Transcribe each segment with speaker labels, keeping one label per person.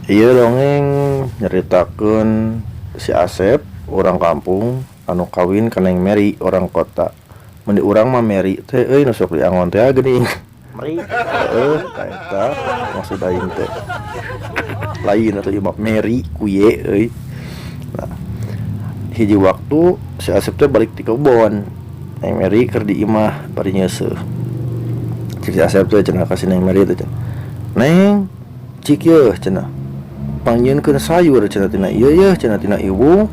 Speaker 1: Ieu dongeng nyaritakeun si Asep urang kampung anu kawin ka Neng Meri urang kota. Mun di urang mah Meri teh euy nu sok diangon teh geuning.
Speaker 2: Meri.
Speaker 1: Heeh, tah eta maksud aing teh. Lain atuh ieu mah Meri ku ye euy. Nah, hiji waktu si Asep teh balik ti kebon. Neng Meri keur di imah bari nyeuseuh. Cek si Asep teh cenah ka si Neng Meri teh cenah, "Neng, cik yeuh," cenah, "pangjieunkeun sayur," cenah, "tina ieu yeuh," cenah, "tina iwung."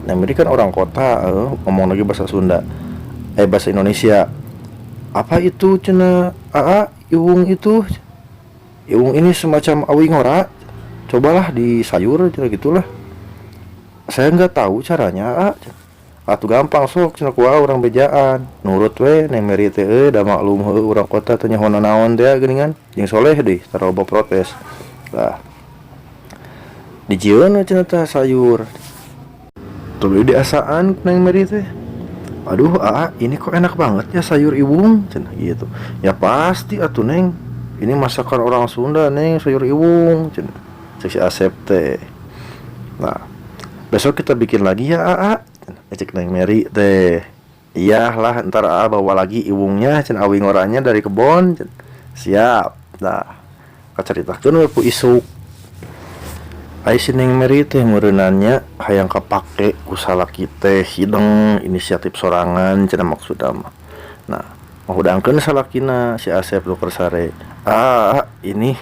Speaker 1: Neng Meri kan orang kota, ngomong lagi bahasa Sunda. Eh, bahasa Indonesia. "Apa itu?" cenah, "Aa, iwung itu?" "Iwung ini semacam awi ngora. Cobalah di sayur," cenah, gitulah. "Saya nggak tahu caranya, Aa." "Atuh gampang, sok," cenah, "ku urang bejaan." Nurut we Neng Meri teh euy, da maklum heueuh urang kota teh nyaho naon teh geuningan. Jeung soleh deui, tara loba protes. Tah. Dijieun we cenah tah sayur. Tuluy diasaan ku Neng Meri teh. "Aduh, Aa, ini kok enak banget ya sayur iwung," cenah gitu. "Ya pasti atuh, Neng. Ini masakan orang Sunda, Neng, sayur iwung," cenah. Cek si Asep teh. "Nah, besok kita bikin lagi ya, Aa," cek Neng Meri teh. "Iya lah, ntar Aa bawa lagi iwungnya," cenah, "awi ngoranya dari kebon," cenah. "Siap." Nah, kacaritakeun we ku isuk. Ai si Neng Meri teh meureunannya hayang kapake ku salaki teh hideng inisiatif sorangan cenah maksudna mah. Nah, ngahudangkeun salakina si Asep nu keur sare. "Aa, ini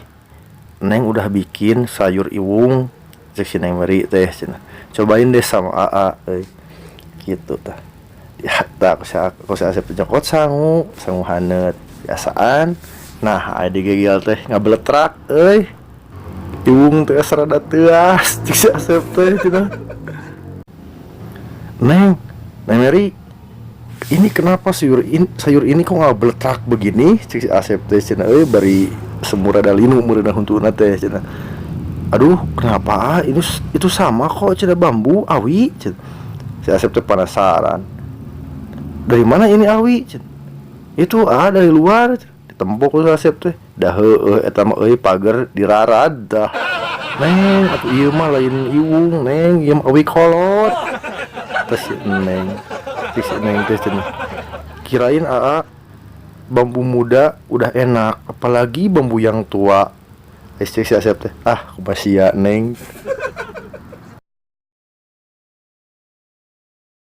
Speaker 1: Neng udah bikin sayur iwung," cek si Neng Meri teh cenah. "Cobain deh sama Aa euy." Gitu tah. Ya tah ku si Asep teh nyokot sangu, sangu haneut biasaan. Nah, aya digegel teh ngabeletrak euy. "Iwung teh asa rada teuas," cek si Asep teh cenah. "Neng, Neng Meri, ini kenapa sayur ini kok ngabeletrak begini?" cek si Asep teh cenah euy, bari sembur rada linu meureunna huntuna teh cenah. "Aduh, kenapa? Ini itu sama kok," cenah, "bambu awi," cenah. Si Asep teh penasaran. "Dari mana ini awi?" cenah. "Itu, ah, dari luar." Ditempok ku si Asep teh. Da heueuh eta mah euy, pager dirarad tah. "Neng, atuh ieu mah lain iwung, Neng, ieu mah awi kolot." Tah si Neng, cek si Neng teh cenah. "Kirain Aa bambu muda udah enak, apalagi bambu yang tua." Eh, cek si Asep teh, "Ah, kumaha sia, Neng."